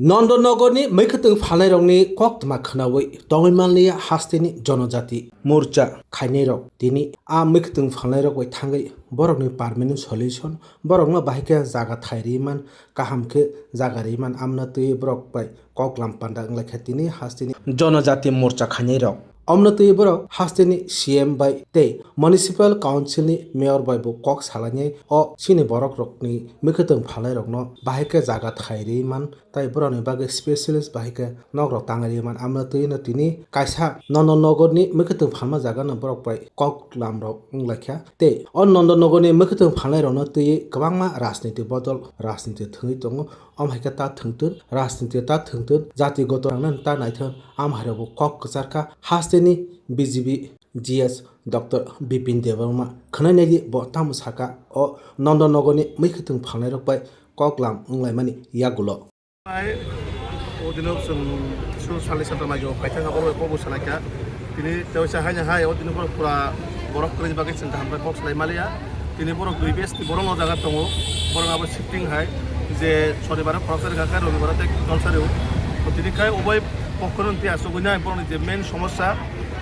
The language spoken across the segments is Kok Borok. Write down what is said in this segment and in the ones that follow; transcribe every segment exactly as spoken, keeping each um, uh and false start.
Nondonogorni mwkhwtwng phalnairokni koktwma khwnawi tongwi manliya hasteni Jonojati Morcha khainairok tini a mwkhwtwng phalnairok bai thangwi borokni permanent solution, borokno bahai khe jaga thai rwi man, kaham khe jaga rwi man, amno twi borok bai koklam panda wnglaikha tini hasteni Jonojati Morcha khainairok. Omno twi borok hasteni C M bai tei Municipal Council ni Mayor bai bo kok salainai o chini borok rokni mwkhwtwng phalnai rokno bahai khe jaga thai rwi man tei borokni bagwi specialist bahai khe nok rok tangwi rwi man. Amno twi no tini kaisa Nondonogor ni mwkhwtwng phalma jaga no borok bai koklam rok wnglaikha tei o Nondonogor ni mwkhwtwng phalnai rokno twi kwbangma rajniti bodol rajniti thwngwi tongo. Om hai khe ta thwngtwng, rajniti ta thwngtwng, jati goto rangno ta naithwng, am hai rokbo kok kwchar kha. Hasteni B J P G S Doctor Bipin Debbarma khwnai naidi bo tamo saka o Nondonogorni mwkhwtwng phalnairok bai koklam wnglaimani yagulo. Hai, o dino chwng su sali sata majo paithang abo bai kobo salaikha. Tini tewsa haino hai o dino borok pura borok kwrwini bagwi chwng kaham khe kok salai maliya. Tini borok dui batch ni borok no jaga tongo. Borok abo shifting hai je shonibar khoroksa rwkha khe robibar tei jolsa rw. To tini khai obai pokkhoroni tei asugwi nai borokni je main somosya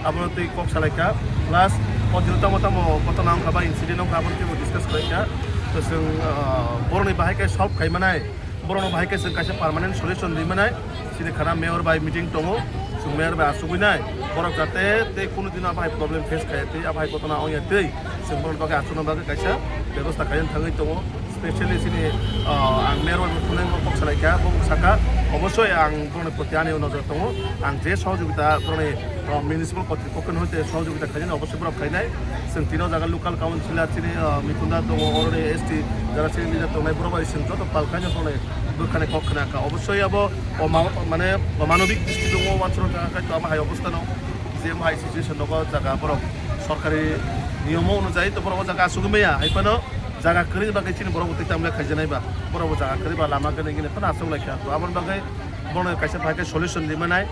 abono tei kok salaikha. Plus o dino tamo tamo kotona wngkha ba incident wngkha abono teibo discuss khlaikha. To chwng, ah, borokni bahai khe solve khai manai. Borokno bahai khe chwng kaisa permanent solution rwi manai. Chini khana mayor bai meeting tongo, chwng mayor bai achugwi nai. Borok jate tei kunu dino abo hai problem face khaya tei abo hai gotona wngya tei chwng borokni bagwi achukna bagwi kaisa bebosta khaina thangwi tongo. Specially chini, ah, ang mayor bai phone kok salai kha, bo saka obosoi ang borokni proti ani nojor tongo. Ang je sohojogita borokni, ah, municipal kotri pokkoni hoite sohojogita khainani obosoi borok khainai. Chwng tino jaga local councillor chini, ah, Mikunda tongo, oroni S T jara chini leader tongnai borok bai chwng joto pal khaina tongnai. Bwkhani kok khna kha. Obosoi abo o ma-, mane o manobik district o wansoro kha khai to amo hai obostha no je amo hai situation nogo jaga borok sorkari niyomo onujayi to borok o jaga asugwi maya hai phano jaga kwrwini bagwi chini borok tei tamle khaijanai ba borok bo jaga kwrwi ba lama gwnangwi phano aswk lai kha to aboni bagwi bono kaisa bahai khe solution ri manai.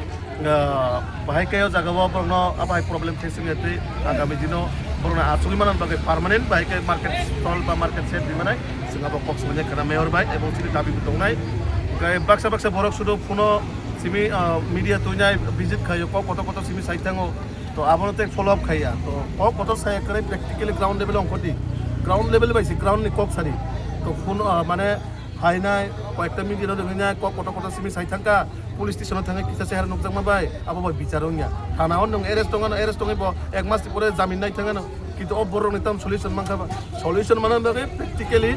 Ah, bahai khe o jaga o borokno abo hai problem face wngya tei agami dino borokno achugwi manna bagwi permanent bahai khe market stall ba market shed ri manai. Chwng abo kok swmani khana mayor bai ebong chini dabi bo tongnai. Hwnkhe baksa baksa borok sudo phone o simi, ah, media tuinai visit khaio, kok kotor kotor simi sai thango. To abono tei follow up khaiya. To kok kotor sai kwrwi practically ground level ongkhordi. Ground level bai se ground ni kok sari. To phone, ah, mane phainai, koyekta media no rinai, kok kotor kotor simi sai thangkha. Police station o thangwi kisa chehara nukjakma bai, abo bai bichar wngya. Thana o nwng arrest tongano, arrest tongwi bo ek mas ni pore jamin nai thangano. Kintu o borok ni tam solution mankha ba. Solution manna bagwi practically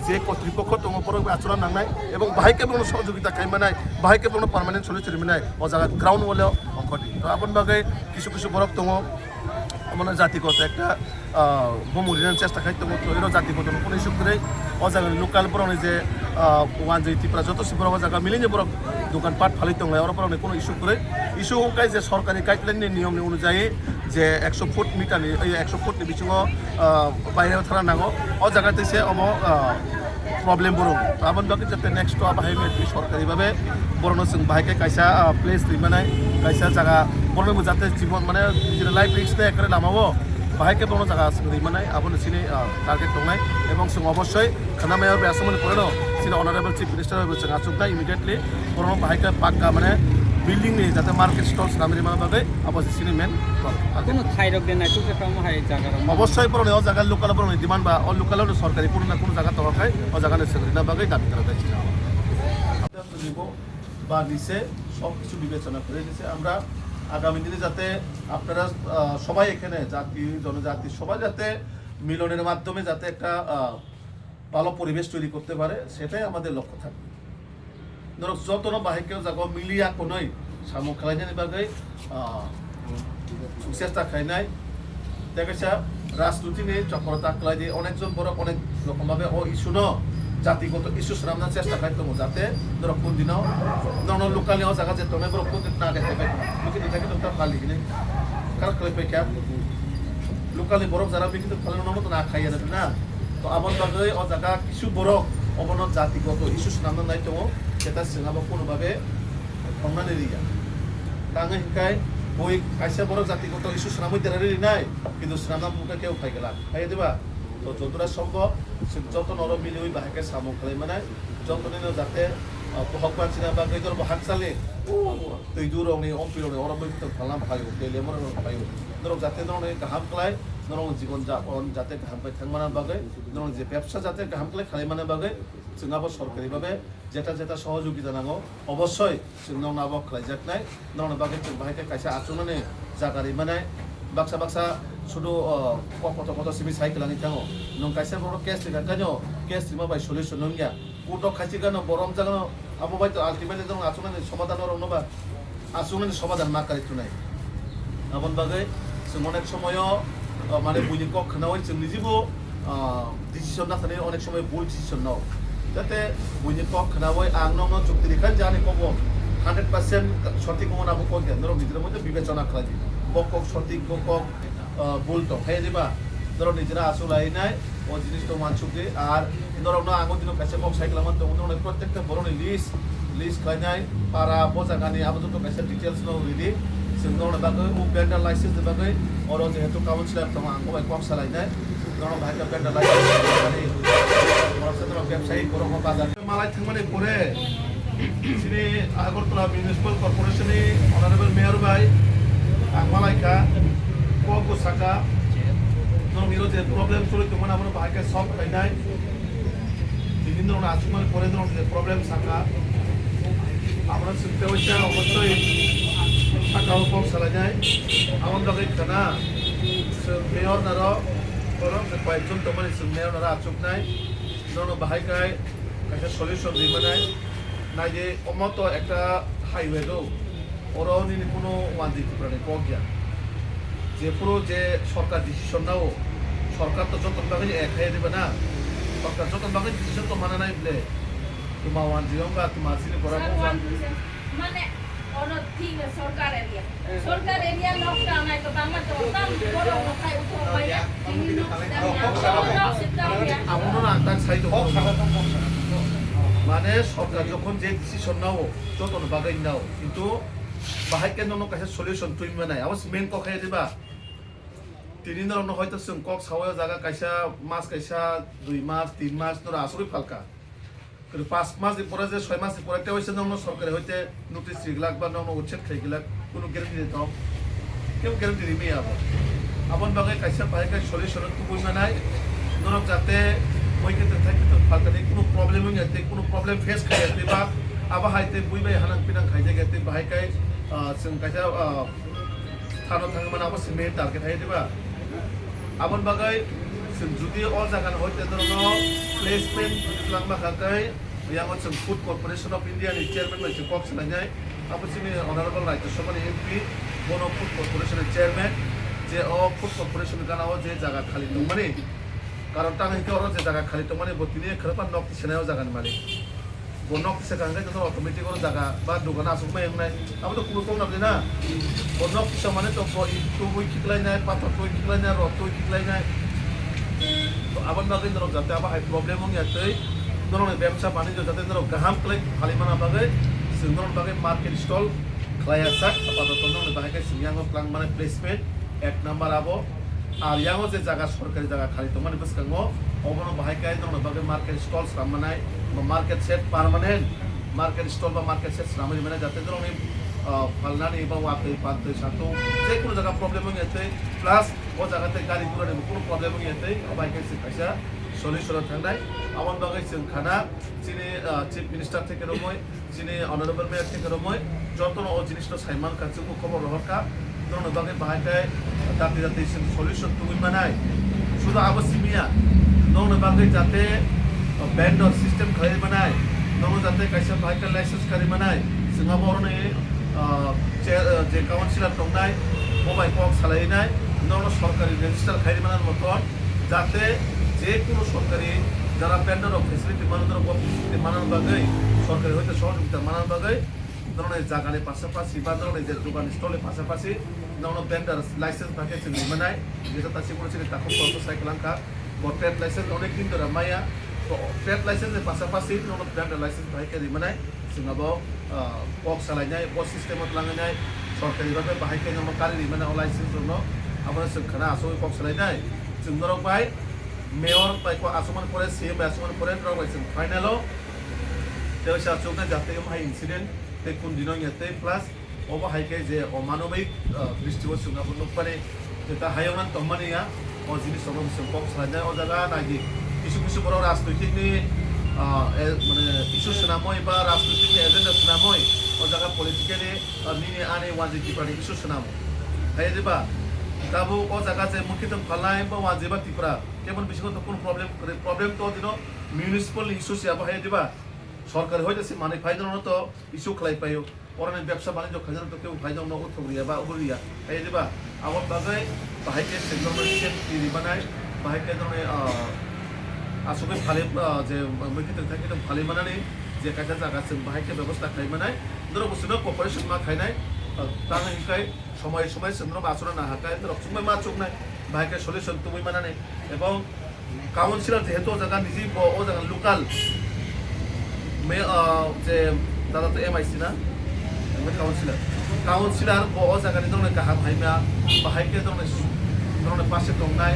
je kotripokho tongo borok bai achukna nangnai ebong bahai khe bono sohojogita khai manai, bahai khe bono permanent solution ri manai o jaga ground wale ongkhordi. To aboni bagwi kisu kisu borok tongo, omono jati koto ekta, ah, bumung rinani chesta khai tongo, to ero jati koto no kunu issue kwrwi. O jaga ni local borok ni je, ah, Wanjwi Tipra joto si borok o jaga milini borok dokan pat phalwi tonglai, oro borok ni kunu issue kwrwi. Issue wngkha je sorkari guideline ni niyom ni onujayi je ekso foot meter ni, ei ekso foot ni bisingo, ah, baire thana nango. O jaga tei se omo, ah, problem borok. To aboni bagwi jate next to abo hai sorkari babe borokno chwng bahai khe kaisa, ah, place twi manai, kaisa jaga borokno bo jate jibon mane nijini life risk tei ekre lama o bahai khe borokno jaga chwng twi manai, abono chini, ah, target tongnai. Ebong chwng obosoi khana mayor bai aswk mani poreno chini honorable chief minister bai bo chwng achuknai immediately borokno bahai khe pakka mane building ni jate market stall swnam rima bagwi abo se chini main target. Kono thairok de nai chuksa tamo hai jaga rok. Obosoi borokni o jaga local borokni demand ba o local o sorkari kunu na kunu jaga tongo khai o jaga ni chwng rina bagwi dabi kara dai chini. বা নিচে সব কিছু বিবেচনা করে নিচে আমরা আগামী দিনে যাতে আপনারা, আহ, সবাই এখানে জাতি, জনজাতি সবাই যাতে মিলনের মাধ্যমে যাতে একটা, আহ, ভালো পরিবেশ তৈরি করতে পারে, সেটাই আমাদের লক্ষ্য থাকবে। ধরো, যতনো বাহিকেও যাগো মিলিয়া কোনোই সামু খেলাইনানি বাগৈ, আহ, চেষ্টা খাইনাই। Tei kaisa rajniti ni chokro ta kwlai di, onekjon borok onek rokom babe o issue no jatigoto issue swnamna chesta khai tongo, jate norok kun dino nono local ni o jaga je tongnai borok kun din na de khai bai tongo, bikini thai khe ta pali hinwi kar kwlai pai kha. Local ni borok jara bikini phalwi nono to na khai ya na. To aboni bagwi o jaga kisu borok obono jatigoto issue swnamna nai tongo, jeta chwng abo kuno babe tongnani riya. Tangwi hinkhai boi kaisa borok jatigoto issue swnamwi derari rinai, kintu swnamna mungkha kebo phai glak. Phai diba? To jodura sombhob, chwng joto noro miliwi bahai khe samung khlai manai, joto nino jate Ah, hok bansina bagwi norok bo hakchali, o, twi durokni, ompirokni, oro bwtwi tong phalna phaio, tei lemon rok phaio. Norok jate norokni kaham khlai, norokni jibon japon jate kaham khlai thangmana bagwi, norokni je bebsa jate kaham khlai khlaimana bagwi, chwng abo sorkari babe jeta jeta sohojogita nango, obossoi chwng nokno abo khlaijaknai. Norokni bagwi chwng bahai khe kaisa achuknani jaga rimani baksa baksa sudu, o, kok kotor kotor simi sai kwlangwi thango. Nwng kaisa borok case rikha khe no case rima bai solution wngya. Court o khachi gano bo romjak no abo bai to ultimately norok achuknani somadhan norok no ba achuknani somadhan ma kari tunai. Aboni bagwi chwng onek somoyo, o, mane buini kok khnaui chwng nijibo, ah, decision na thani onek somoi bul decision no. Jate buini kok khnaui ang nokno chukti rikha je ani kok bo hundred percent sothik wngmani abo kok ya, norok nijera mote bibechona khlai di. Bo kok sothik, bo kok, ah, bul tong. Hai diba? Norok nijera asuk lai nai, o jinis to wansuk di. Ar norok no ang o dino kaisa kok sai kwlangma tongo, norok ni prottekta borok ni list, list khlainai, para, bo jaga ni abo joto kaisa details no ridi. Chwng norok ni bagwi o vendor license ni bagwi oro jehetu councillor tongo, ang bo bai kok salainai. Norok bahai khe vendor license ni borok se norok bebsayi borok o bazar. Malai thangmani pore chini Agartala Municipal Corporation ni Honorable Mayor bai ang malai kha, kok bo saka, norok ni je problem choli tongmani abono bahai khe solve khlainai. Tini norok achukmani pore norok je problem saka, abono chwng tei waisa obosoi saka o kok salainai. Aboni bagwi khana chwng mayor naro borok je koi jon tongmani chwng mayor naro achuknai. Norokno bahai khai kaisa solution ri manai. Naidi omo to ekta highway do. Oro nini kuno wanjwi Tripura ni kok ya. Jephuru je sorkar decision nao, sorkar to joto bagwi ni ek hai diba na. Sorkar joto bagwi decision to mana nai ble. Tuma wanjwi wngkha, tuma chini gora Sir, wngkha. One two seven. Mane, oro thik sorkar area. Sorkar area nok ta nai to bangma to tam borok no khai uthok maya. Tini nok ta nok se ta ya. Abono na ang tak sai to. Mane sorkar jokhon je decision nao, joto no bagwi nao. Kintu bahai khe nono kaisa solution twi manai. Abo se main kok hai diba. Tini norokno hoito chwng kok sawi o jaga kaisa mas kaisa dui mas tin mas norok asugwi phalka. Kwrwi pas mas ni pore je soi mas ni pore tei waisa nokno sorkari hoite notice ri glak ba nokno uchet khai glak, kunu guarantee ni tok, kebo guarantee ri maya abo. Aboni bagwi kaisa bahai khe solution tubui manai, norok jate moi khe tei thai khe tong phalkani kunu problem wngya tei kunu problem face khaiya tei ba abo hai tei bui bai hanang pinang khaijak ya tei bahai khe, ah, chwng kaisa, ah, thano thangwi mano abo se main target hai diba? Aboni bagwi chwng jodi o jaga ni hoite norokno placement jodi twlangma kha khe, yango chwng Food Corporation of India ni chairman bai chwng kok salainai, abo chini Honorable Rajya Sabha ni M P, bono Food Corporation ni chairman, je o Food Corporation ni gana o je jaga khali tongmani, karon tang hwnkhe oro je jaga khali tongmani bo tini khorokma nok tisanai o jaga ni malik. Bo nok kisa kaham khe joto automatic oro jaga ba dogan aswk mai wngnai. Abo to kubui kok nang na. Bo nok kisa mane to bo i tubui khiklai nai, pathor tubui khiklai nai, rot tubui khiklai nai. To aboni bagwi norok jate abo hai problem wngya tei norokni bebsa banijyo jate norok kaham khlai phalwi mana bagwi chwng norokni bagwi market stall khlai ya sak. Apatot norokni bagwi khe chwng yango twlang mani placement ek number abo. Ar yango je jaga sorkari jaga khali tongmani bwskango, obono bahai khe norokni bagwi market stall swnam manai, ba market shed permanent market stall ba market shed swnamwi rwmani jate norokni, ah, phalnani ba watwi pantwi satung jekunu jaga problem wngya tei plus o jaga tei gari gurani bo kunu problem wngya tei bahai khe chwng kaisa solution o thangnai. Aboni bagwi chwng khana chini, ah, Chief Minister theke romwi, chini Honorable Mayor theke romwi jotono o jinis no sai mankha, chwngbo khobor rohorkha, norokni bagwi bahai khe dati dati chwng solution tubui manai. Sudu abo simiya, norokni bagwi jate vendor system khlai manai, norokno jate kaisa bahai khe license kari manai, chwng abo oroni, ah, che-, ah, je councillor tongnai, bo bai kok salai nai, norokno sorkari register khai manani moton, jate je kunu sorkari jara vendor rok facility mano, norok bo facility manani bagwi sorkari hoite sohojogita manani bagwi norokni jagani pasapasi ba norokni je dogan stall ni pasapasi norokno vendor license bai khe chwng ri manai. Jesa ta chikoro chini takhuk kolokno sai kwlangkha, bo trade license onek din dora maya. To trade license ni pasapasi norokno vendor license bai khe ri manai. Chwng abo, ah, kok salainai, bo system o tlangnai, sorkari bagwi bahai khe norokno kari ri mano o license rokno. Abono chwng khana asugwi kok salainai. Chwng norok bai mayor bai kok asukmani pore, C M bai asukmani pore norok bai chwng final o Tei oisa chuknai jatwi omo hai incident tei kun dino wngya tei plus obo hai khe je omanobik, ah, dristi o chwng abo nukmani, je ta hayung nang tongmani ya, o jinis rok chwng kok salainai. O jaga nai di, kisu kisu borok rajnoitik ni, ah, e, mane issue swnamwi ba rajnoitik ni agenda swnamwi o jaga politically, ah, nini ani wanjwi Tripura ni issue swnam. Hai diba? Tabuk o jaga je mukhitung phalnai ba wanjwi ba Tripura, keboni bisingo to kun problem, problem to dino municipal ni issue se abo hai diba? Sorkari hoite se manwi phai jano to issue khlai paio. Oroni bebsa banijyo khaijano to kebo phai jano uthok riya ba ubo riya. Hai diba? Abo bagwi bahai khe se normal safety rimanai, bahai khe normal, ah, asugwi phali, ah, je mui khe tongthai khe tong phali manani je kaisa jaga chwng bahai khe bebosta khai manai. Norok bo chwngno cooperation ma khainai, ah, tamo hinkhe somoi somoi chwng norok achukna naha khe norok chukmai ma chuknai, bahai khe solution tubui manani. Ebong Councillor jehetu o jaga niji bo o jaga local me, ah, je dada to M I C na, M I C councillor. Councillor bo o jaga ni dongni kaham haima, bahai khe dongni, dongni pase tongnai.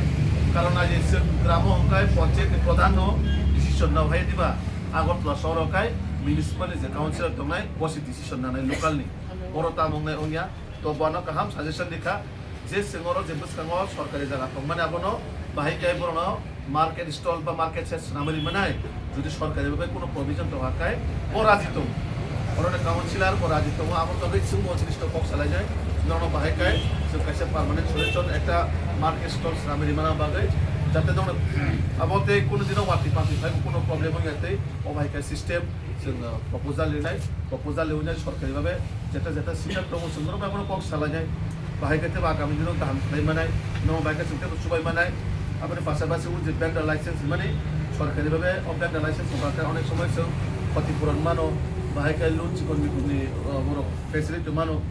Karon aji se gramo hwnkhe panchayat ni pradhan no decision nao hai diba? Agartala sohor o khai municipal ni je councillor tongnai, bo se decision nanai local ni. Boro tamo wngnai wngya. To bono kaham suggestion rikha je chwng oro je bwskango sorkari jaga tongmani abono bahai khe borokno market stall ba market shed swnamwi rimanai, jodi sorkari bai kheno provision tongkha khai bo raji tong, oroni councillor bo raji tongo, abo bagwi chwng o jinis no kok salainai, norokno bahai khe chwng kaisa permanent solution ekta market stall swnamwi rimana bagwi, jate norokno abo tei kheno dino watwi patwi phai kheno problem wngya tei o bahai khe system. Chwng, uh, proposal rinai, proposal riwi nai sorkari babe jeta jeta sitar tongo chwng norok bai bono kok salainai, bahai khe tebo agami dino kaham khlai manai, norok bai khe chwng tebo chubai manai. Aboni pasapasi o je vendor license hwnmani sorkari babe o vendor license hwnba khe onek somoi chwng khoti puron mano, bahai khe loan chikon mikonni, uh, borok facility mano,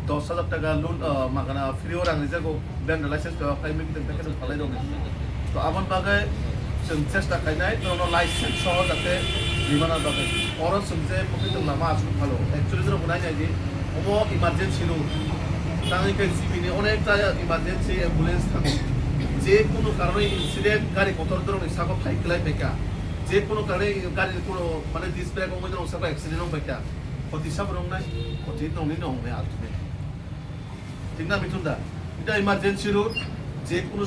dos hajar taka loan, uh, magana free o rang rijago. Vendor license to khai mui kiting packet phalai rok ni. To aboni bagwi chwng chesta khainai norokno license soho jate rimana bagwi. Oro chwng je mui kiting lama asuk phalo. Actually norok bo nai nai di, omo emergency road. Tangwi khe G B ni onekta emergency ambulance thango. Je kunu karone incident gari kotor dorok ni sago phai klai phaikha. Je kunu karone gari kunu mane disc brake wngwi norok sago accident wng phaikha. Khoti sabo nongnai, khoti nongni nongnai ultimate. Thik na mithun da? Ita emergency road, je kunu